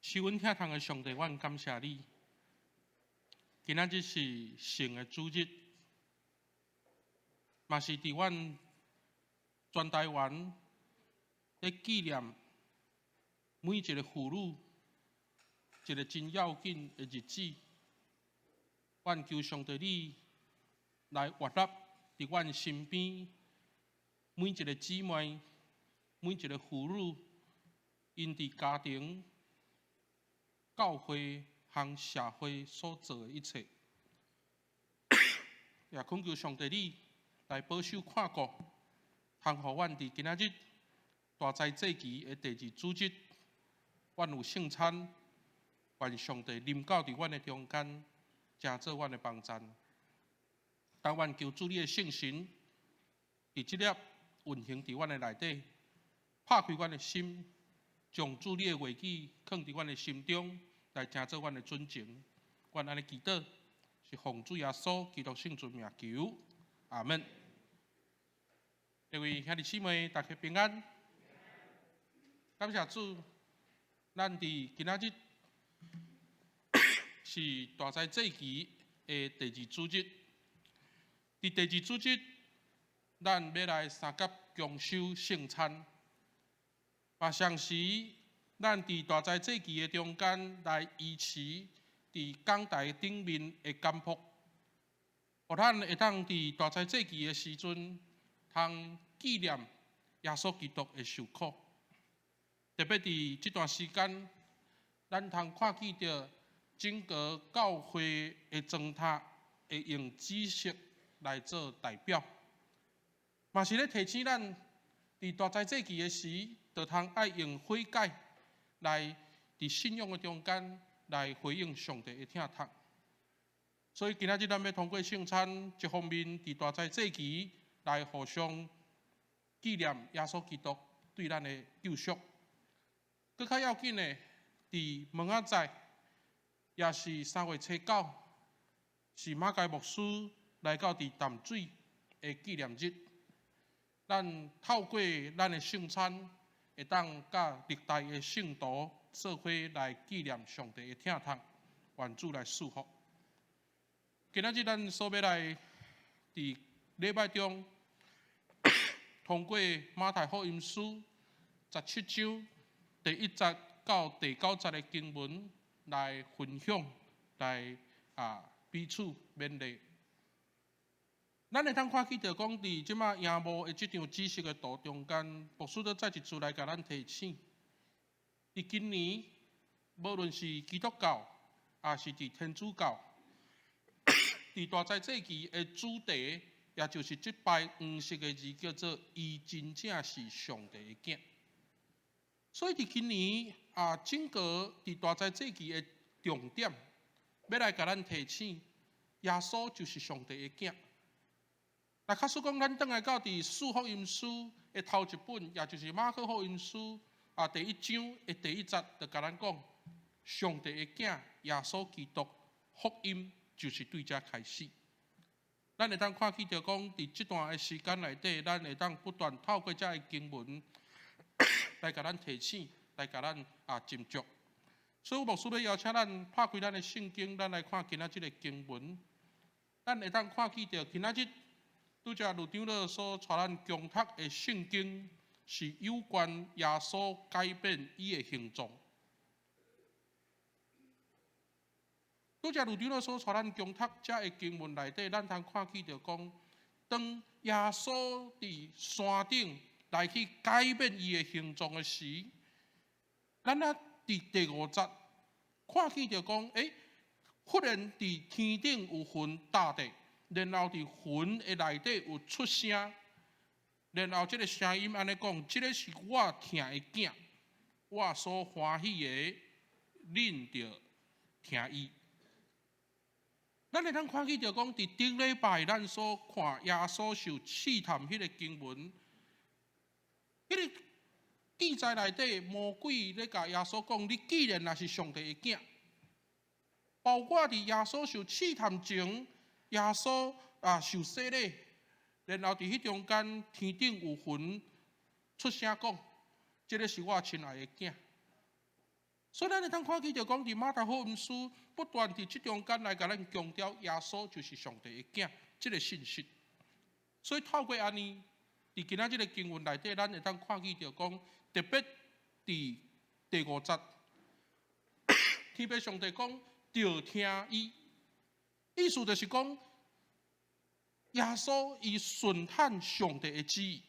是阮疼痛的上帝，阮感謝你。今仔日是聖的主日，嘛是佇阮全台灣咧紀念每一个婦女一个真要緊的日子。阮求上帝你來悅納佇阮身邊每一个姊妹、每一个婦女，𪜶佇家庭、教會和社會所做的一切，也懇求上帝你來保守看顧，通予阮佇今仔日大齋祭期的第二主日，阮有聖餐，願上帝臨到佇阮的中間，成做阮的幫贊。當阮求主你的聖神，佇這粒運行佇阮的內底，拍開阮的心，將主你的話語囥佇阮的心中，來成做阮的準繩。阮按呢祈禱，是奉主耶穌基督聖尊名求，阿門。各位兄弟姊妹，大家平安。感謝主，咱佇今仔日是大齋祭期的第二主日。佇第二主日，咱欲來三佮共守聖餐。嘛，同時，咱佇大齋祭期的中間來維持佇講台頂面的簡樸，予咱會當佇大齋祭期的時陣，通紀念耶穌基督的受苦。特別佇這段時間，咱通看見著整個教會的燈塔會用紫色來做代表，嘛是咧提醒咱佇大齋祭期的時，就通愛用悔改來佇信仰的中間來回應上帝的疼痛。所以今仔日咱欲通過聖餐，一方面佇大齋祭期來互相紀念耶穌基督對咱的救贖，閣較要緊的，佇明仔載也是3月初9，是馬偕牧師來到佇淡水的紀念日。咱透過咱的聖餐，會當佮歷代的聖徒做伙來紀念上帝的疼痛，願主來賜福。今仔日咱所欲來佇禮拜中，通過馬太福音書17章第1節到第9節的經文來分享，來彼此勉勵。咱會當看見著講，佇這馬螢幕的這張紫色的圖中間，牧師閣再一次來共咱提醒：佇今年，無論是基督教，抑是佇天主教，佇大齋祭期的主題，也就是這擺黃色的字叫做“伊真正是上帝的囝”。所以佇今年啊，整個佇大齋祭期的重點，欲來共咱提醒，耶穌就是上帝的囝。若假使講，咱轉來到佇四福音書的頭一本，也就是馬可福音書啊第一章的第一節，就共咱講，上帝的囝耶穌基督福音就是對遮開始。咱會當看見著講，佇這段的時間內底，咱會當不斷透過這个經文來共咱提醒，來共咱斟酌。所以牧師欲邀請咱拍開咱的聖經，咱來看今仔這个經文。咱會當看見著今仔日拄才呂長老所帶咱共讀的聖經，是有關耶穌改變伊的形狀。拄才呂長老所帶咱共讀這个經文內底，咱通看見著講，當耶穌佇山頂來去改變伊的形狀的時，咱啊佇第5節看見著講，忽然佇天頂有雲搭地，然後佇雲的內底有出聲，然後這个聲音按呢講：這个是我疼的囝，我所歡喜的，恁著聽伊。咱會當看見著講，佇頂禮拜咱所看耶穌受試探彼个經文，彼个記載內底魔鬼咧共耶穌講：你既然若是上帝的囝，包括佇耶穌受試探前，耶穌受洗禮，然後佇彼中間天頂有雲出聲講：這个是我親愛的囝。所以咱會當看見著講，佇馬太福音書不斷佇這中間來共咱強調耶穌就是上帝的囝這个信息。所以透過按呢，佇今仔這个經文內底，咱會當看見著講，特別佇第五節，天父上帝講，著聽伊，意思就是講，耶穌伊順趁上帝的旨意，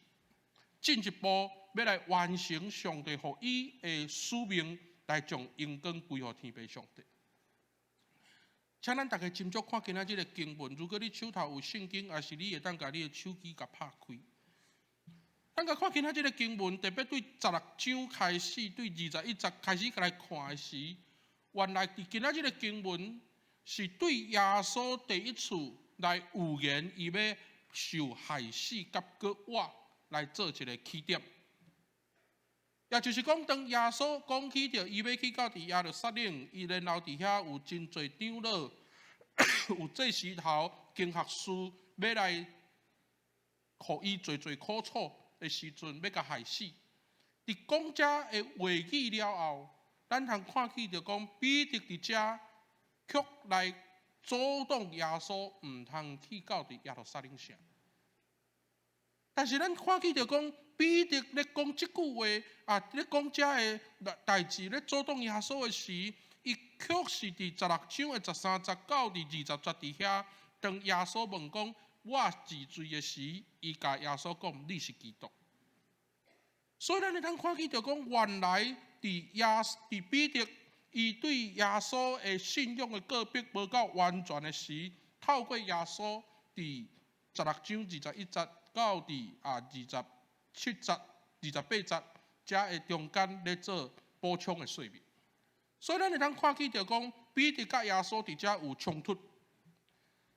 進一步欲來完成上帝予伊的使命，來將榮光歸予天父上帝。請咱逐家斟酌看今仔這个經文。如果你手頭有聖經，抑是你會當共你的手機共拍開。咱共看今仔這个經文，特別對十六章開始，對21節開始來看的時，原來佇今仔這个經文是對耶穌第一次來預言，伊欲受害死佮閣活來做一个起點。也就是講，當耶穌講起著伊欲去到佇耶路撒冷，伊然後佇遐有真濟長老、有祭司頭、經學士，欲來予伊濟濟苦楚的時陣，欲共害死。佇講這的話語了後，咱通看見著講，彼得佇遮卻來阻擋耶穌，毋通去到佇耶路撒冷城。但是咱看見著講，彼得咧講這句話啊，咧講這个代誌，咧阻擋耶穌的時，伊卻是佇十六章的13節到佇20節佇遐，當耶穌問講我是誰的時，伊共耶穌講你是基督。所以咱會當看見著講，原來佇彼得伊對耶穌的信仰的告白無夠完全的時，透過耶穌佇十六章21節到佇27節、28節，遮的中間咧做補充的說明。所以咱會當看見著講，彼得佮耶穌佇遮有衝突。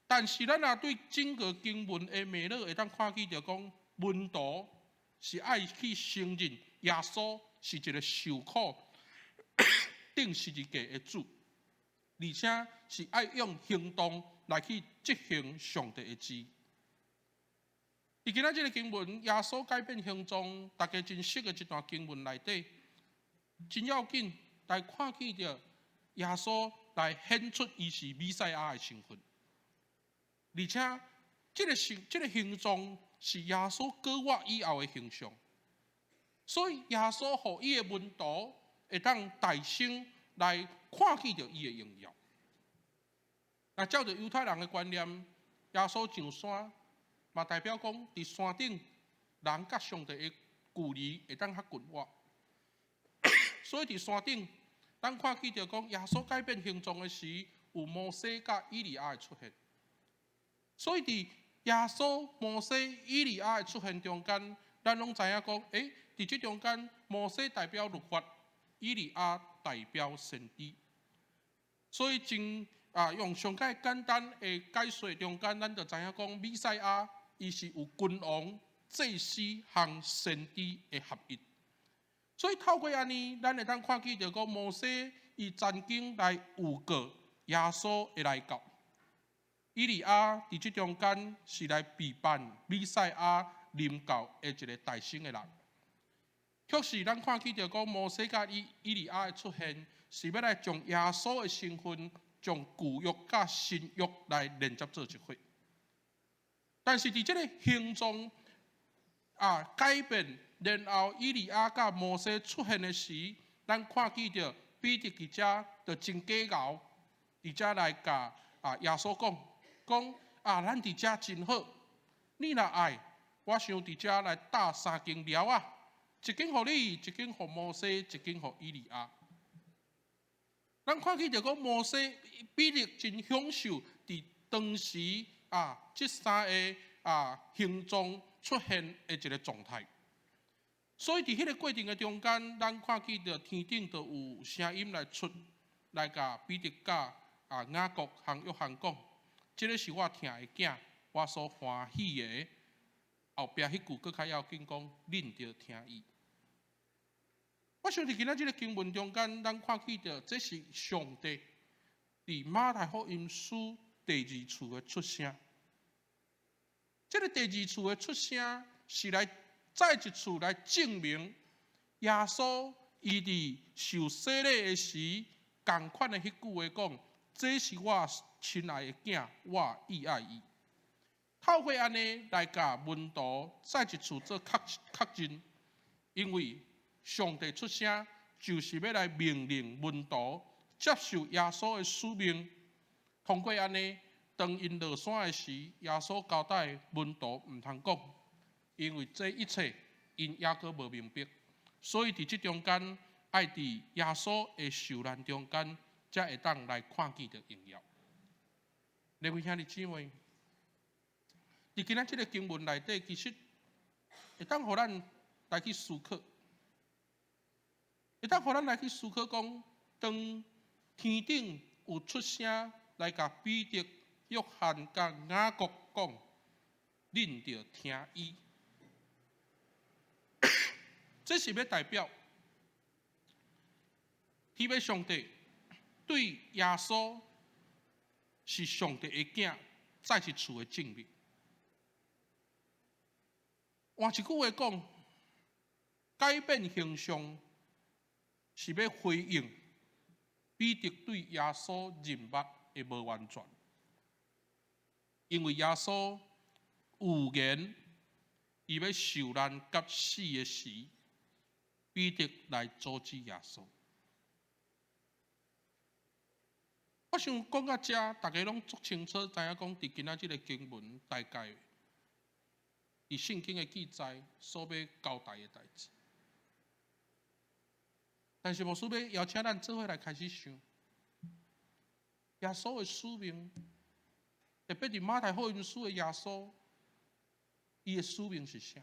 但是咱若對整個經文的脈絡會當看見著講，門徒是愛去承認耶穌是一个受苦釘十字架的主，而且是愛用行動來去執行上帝的旨意。佇今仔這个經文，耶穌改變形狀，大家真熟的這段經文內底，真要緊來看見著耶穌來顯出伊是彌賽亞的身份，而且這个形狀是耶穌復活以後的形象，所以耶穌予伊的門徒會當大聲來看見著伊的榮耀。若照著猶太人的觀念，耶穌上山，嘛代表講，佇山頂人佮上帝的距離會當較近活。所以佇山頂，咱看見著講耶穌改變形狀的時，有摩西佮以利亞的出現。所以佇耶穌、摩西、以利亞的出現中間，咱攏知影講，佇這中間，摩西代表律法，以利亞代表先知。所以真用上蓋簡單的解說中間，咱就知影講，彌賽亞伊是有君王、祭司和先知的合一。所以透過按呢，咱會當看見著講，摩西伊曾經來預告耶穌會來到。以利亞佇這中間是來備辦彌賽亞臨到的一个大聖的人。確實，咱看見著講，摩西佮以利亞的出現，是欲來將耶穌的身份，將舊約佮新約來連接做一伙。但是佇這个形狀改變，然後以利亞佮摩西出現的時，咱看見著彼得佇遮就真假𠢕，佇遮來共耶穌講講啊，咱佇遮真好，你若愛，我想佇遮來搭三間寮仔，一間予你，一間予摩西，一間予以利亞。咱看見著講摩西彼得真享受佇當時這三个形狀出現的一个狀態。所以佇彼个過程的中間，咱看見著天頂就有聲音來出，來共彼得佮雅各和約翰講：這个是我疼的囝，我所歡喜的。後壁彼句閣較要緊講，恁著聽伊。我想佇今仔這个經文中間，咱看見著這是上帝佇馬太福音書第二次的出聲。這个第二次的出聲是來再一次來證明耶穌伊佇受洗禮的時，仝款的彼句話講：這是我親愛的囝，我意愛伊。透過按呢來共門徒再一次做確認，因為上帝出聲就是欲來命令門徒接受耶穌的使命。通過按呢，當𪜶落山的時，耶穌交代門徒毋通講，因為這一切𪜶猶閣無明白，所以佇這中間，愛佇耶穌的受難中間，才會當來看見著榮耀。各位兄弟姊妹，佇今仔這个經文內底，其實會當予咱來去思考，會當予咱來去思考講，當天頂有出聲來共彼得、約翰佮雅各講，恁著聽伊。這是欲代表天父上帝對耶穌是上帝的囝，再一次的證明。換一句話講，改變形象是欲回應彼得對耶穌認捌的無完全，因為耶穌預言伊欲受難佮死的時，彼得來阻止耶穌。我想講到遮，大家攏足清楚，知影講佇今仔這个經文大概佇聖經的記載所欲交代的代誌。但是牧師欲邀請咱做伙來開始想，耶穌的使命，特別佇馬太福音書的耶穌，伊的使命是啥？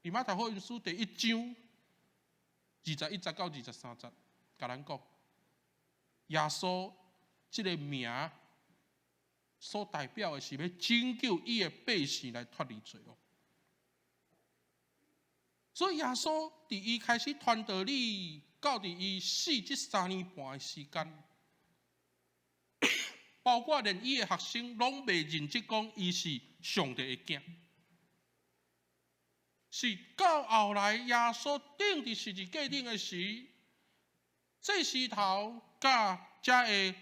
佇馬太福音書第一章21節到23節，共咱講，耶穌這个名所代表的是欲拯救伊的百姓來脫離罪惡。所以耶穌佇伊開始傳道理，到佇伊死這3年半的時間，包括連伊的學生攏袂認得講伊是上帝的囝。是到後來耶穌釘佇十字架頂的時，祭司頭佮遮个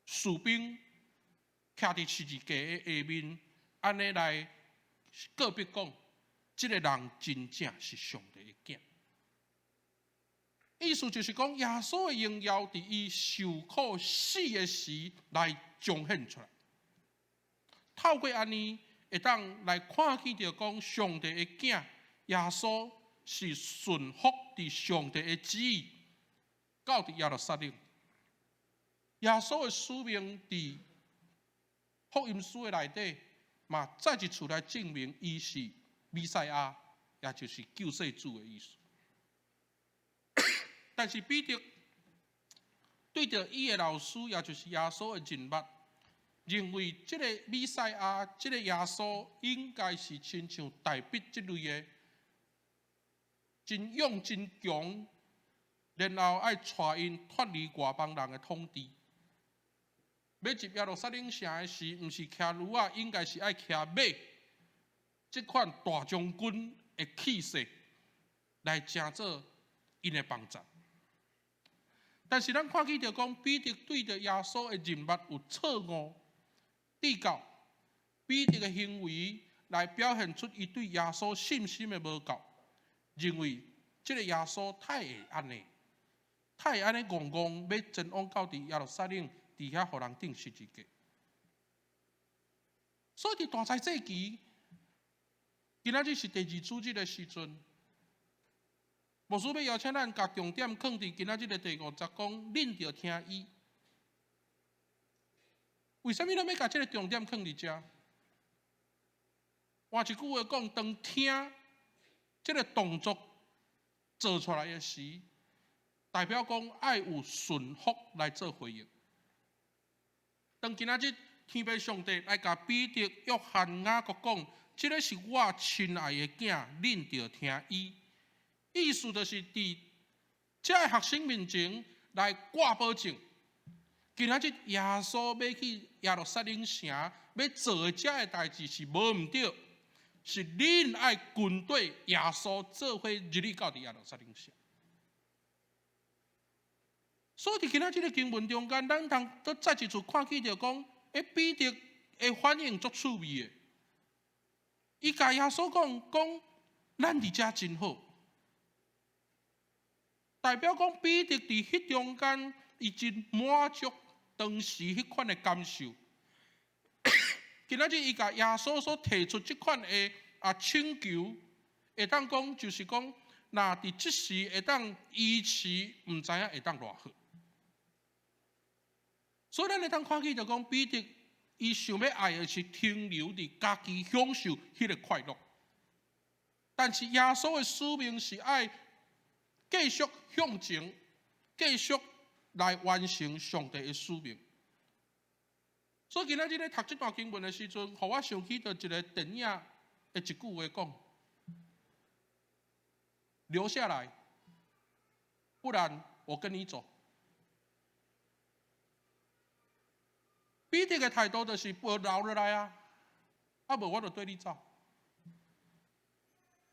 士兵徛佇十字架的下面，按呢來告別講，這个人真正是上帝的囝。意思就是講，耶穌的榮耀佇伊受苦死的時來彰顯出來。透過按呢，會當來看見著講，上帝的囝耶穌是順服佇上帝的旨意，到佇耶路撒冷。耶穌的使命佇福音書的內底，嘛再一次來證明伊是彌賽亞，也就是救世主的意思。但是彼得對著伊的老師，也就是耶穌的認捌，認為這个彌賽亞、這个耶穌應該是親像大衛這類的，真勇真強，然後愛帶𪜶脫離外邦人的統治。欲入耶路撒冷城的時，毋是騎驢仔，應該是愛騎馬。這款大將軍的氣勢來成做𪜶的幫贊。但是咱看見著講，彼得對著耶穌的認捌有錯誤，直到彼得的行為來表現出伊對耶穌信心的無夠，認為這个耶穌太會按呢，太會按呢戇戇欲前往到佇耶路撒冷，佇遐予人釘十字架。所以佇大齋節期，今仔日是第二主日的時陣，牧師欲邀請咱共重點放佇今仔日的第五節，講恁著聽伊。為啥物咱欲共這个重點放佇遮？換一句話講，當聽這个動作做出來的時，代表講愛有順服來做回應。當今仔日天父上帝來共彼得、約翰、雅各講，這个是我親愛的囝，恁著聽伊。意思就是佇這个學生面前來掛保證。今仔日耶穌欲去耶路撒冷城，欲做的這个代誌是無毋對，是恁愛跟綴耶穌做伙入去到佇耶路撒冷城。所以佇今仔這个經文中間，咱通閣再一次看見著講，彼得的反應足趣味的。伊共耶穌講講，咱佇遮真好，代表講彼得佇彼中間，伊真滿足當時彼款的感受。今仔日伊共耶穌所提出這款的請求，會當講就是講，若佇這時會當維持，毋知影會當偌好。所以咱會當看見就講彼得，伊想欲愛的是停留佇家己享受彼个快樂，但是耶穌的使命是愛繼續向前，繼續來完成上帝的使命。所以今仔日咧讀這段經文的時陣，予我想起著一个電影的一句話講：留下來，不然我跟你走。彼得的態度就是無留落來啊，無我就綴你走。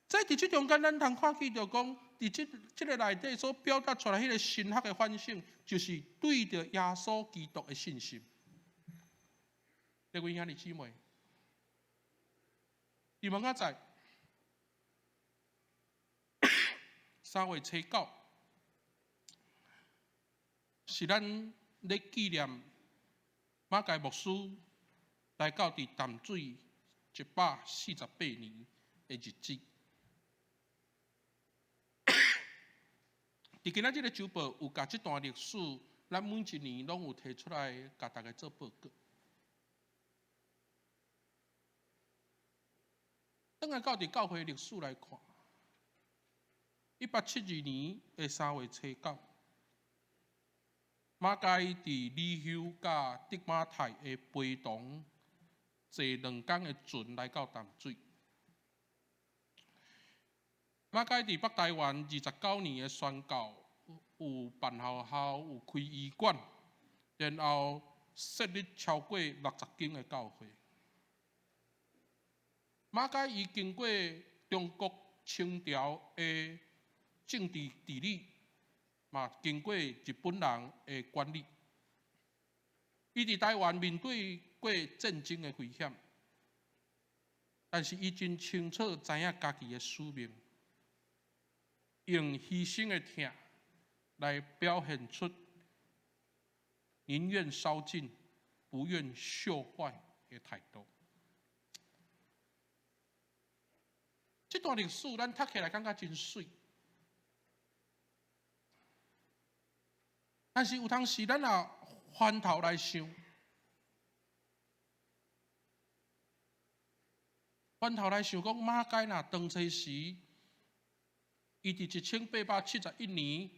這佇這中間，咱通看見著講，佇這个內底所表達出來彼个深刻的反省，就是對著耶穌基督的信心。各位兄弟姊妹，佇明仔載3月初9，是咱咧紀念馬偕牧師來到佇淡水148年的日子。佇今仔這个週報有共這段歷史，咱每一年攏有提出來，共大家做報告。轉來到佇教會歷史來看，1872年的3月初9，馬偕佇李休佮德馬泰的陪同，坐2工的船來到淡水。馬偕佇北台灣29年的宣教，有辦學校，有開醫館，然後設立超過60間的教會。馬偕伊經過中國清朝的政治治理，嘛經過日本人的管理。伊佇台灣面對過戰爭的危險，但是伊真清楚知影家己的使命，用犧牲的疼來表現出寧願燒盡，不願鏽壞的態度。這段歷史咱讀起來感覺真媠，但是有當時咱若翻頭來想，翻頭來想講馬偕若當初時，伊佇1871年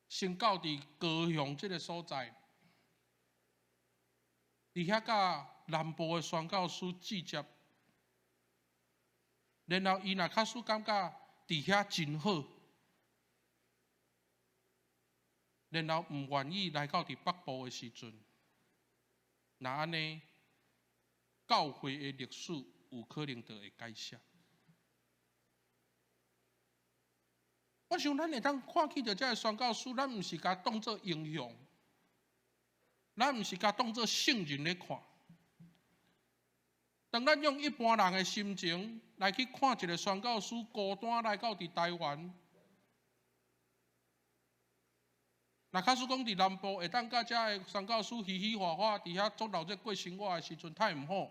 先到佇高雄這个所在，佇遐佮南部的宣教師接觸。然後伊若假使感覺佇遐真好，然後毋願意來到佇北部的時陣，若按呢，教會的歷史有可能就會改寫。我想咱會當看見著這个宣教師，咱毋是共當做英雄，咱毋是共當做聖人咧看。當咱用一般人的心情來去看一个宣教師孤單來到佇台灣，若假使講佇南部會當佮遮个宣教師嘻嘻哈哈佇遐足鬧熱過生活的時陣，太毋好。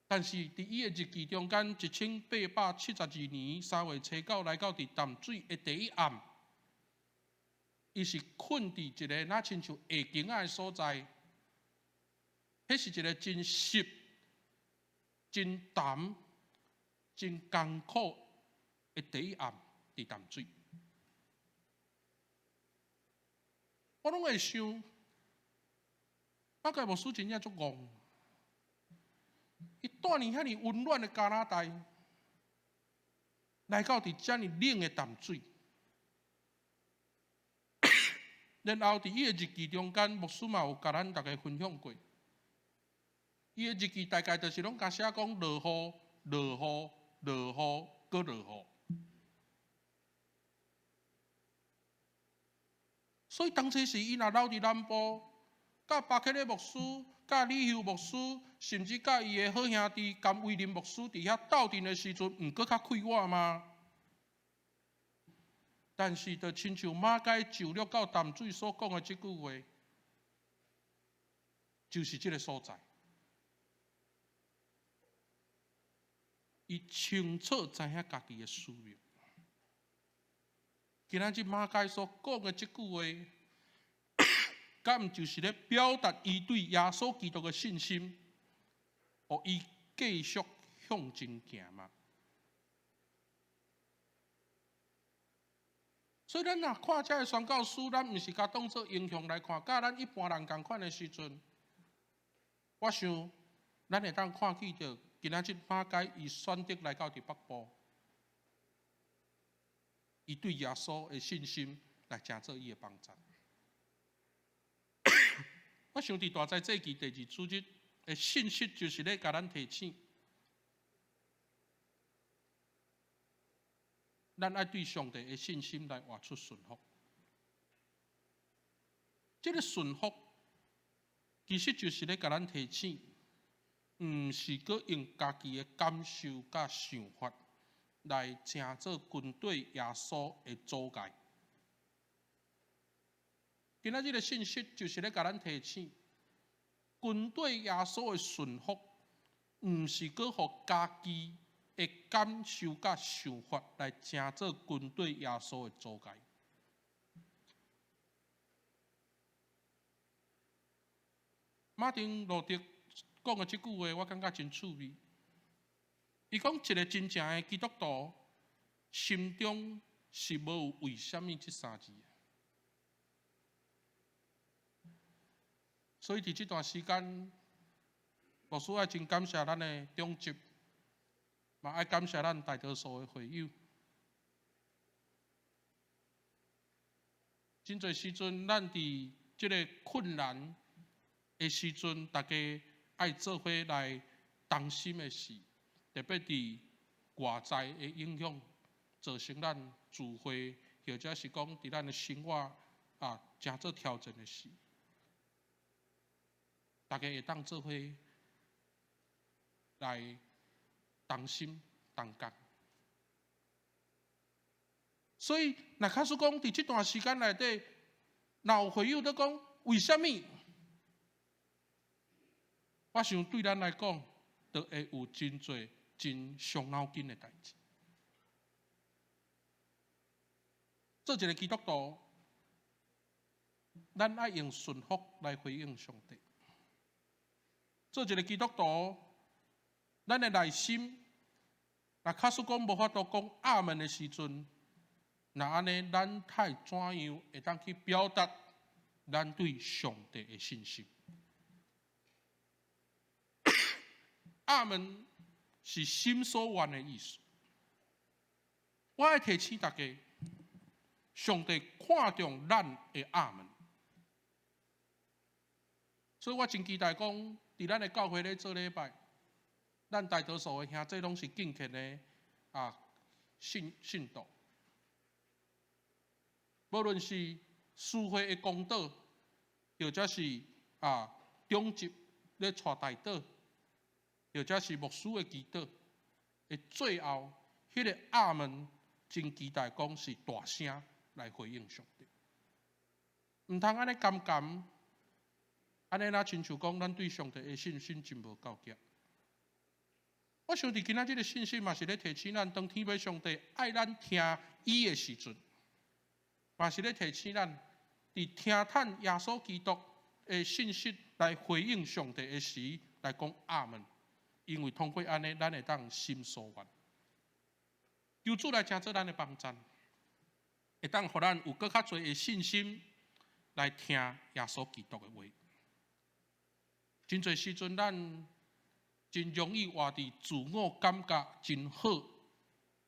但是佇伊的日記中間，1872年3月初9來到佇淡水的第一暗，伊是睏佇一个若親像下間仔的所在。彼是一个真濕、真澹、真艱苦的第一暗，佇淡水。我攏會想，馬偕牧師真正足戇，伊蹛佇遐爾溫暖的加拿大，來到佇遮爾冷的淡水，然後佇伊的日記中間，牧師嘛有共咱逐家分享過。伊的日記大概就是攏共寫講落雨、落雨、落雨、閣落雨。所以當初時，伊若留佇南部，佮巴克禮牧師、佮李休牧師，甚至佮伊的好兄弟甘威林牧師佇遐鬥陣的時陣，毋閣較快活嗎？但是，就親像馬該受掠到淡水所講的這句話，就是這个所在。伊清楚知影家己的使命。今仔日馬該所講的這句話，敢毋就是咧表達伊對耶穌基督的信心，予伊繼續向前行嗎？所以咱若看這个宣教書，咱毋是共當做英雄來看，佮咱一般人仝款的時陣，我想咱會當看見著今仔日馬該伊選擇來到佇北部。伊對耶穌的信心來成做伊的幫助。我想佇大齋節期第二主日的信息，就是咧共咱提醒，咱愛對上帝的信心來活出順服。這个順服，其實就是咧共咱提醒，毋是閣用家己的感受佮想法來成做跟對耶穌的阻礙。今仔日的信息就是咧共咱提醒，跟對耶穌的順服，毋是閣予家己的感受佮想法來成做跟對耶穌的阻礙。馬丁路德講的這句話，我感覺真趣味。伊講一个真正的基督徒，心中是無有為啥物這三字。所以佇這段時間，牧師愛真感謝咱的長執，嘛愛感謝咱大多數的會友。真濟時陣，咱佇這个困難的時陣，大家愛做伙來同心的事。特別佇外在的影響，造成咱聚會，或者是講佇咱的生活啊，誠做挑戰的事，大家會當做伙來同心同工。所以，若假使講佇這段時間內底，若有會友佇講為啥物？我想對咱來講，就會有真濟真傷腦筋的代誌。做一个基督徒，咱愛用順服來回應上帝。做一个基督徒，咱的內心，若假使講無法度講阿門的時陣，若按呢，咱愛怎樣會當去表達咱對上帝的信心？阿門是心所願的意思。我愛提醒大家，上帝看重咱的阿門，所以我真期待講，佇咱的教會咧做禮拜，咱大多數的兄弟攏是敬虔的啊信信徒，無論是司會的公禱，或者是啊長執咧帶代禱，或者是牧師的祈禱，的最後，彼个阿門，真期待講是大聲來回應上帝。毋通按呢甘甘，按呢若親像講，咱對上帝的信心真無夠額。我想佇今仔這个信息嘛是咧提醒咱，當天父上帝愛咱聽伊的時陣，嘛是咧提醒咱，佇聽趁耶穌基督的信息來回應上帝的時，來講阿門。因為通過按呢，咱會當心所願。求主來成做咱的幫贊，會當予咱有閣較濟的信心來聽耶穌基督的話。真濟時陣，咱真容易活佇自我感覺真好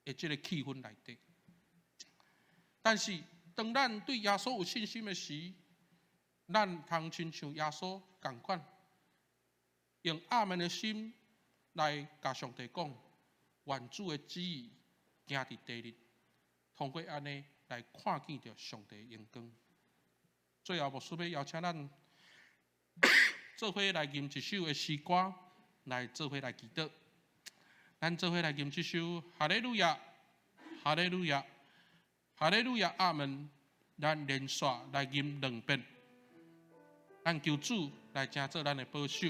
的這个氣氛內底。但是，當咱對耶穌有信心的時，咱通親像耶穌仝款，用阿門的心來共上帝講，願主的旨意行佇地日，通過按呢來看見著上帝的榮光。最後，牧師欲邀請咱做伙來吟一首的詩歌，來做伙來祈禱。咱做伙來吟這首哈利路亞，哈利路亞，哈利路亞，阿門。咱連續來吟兩遍，咱求主來成做咱的保守。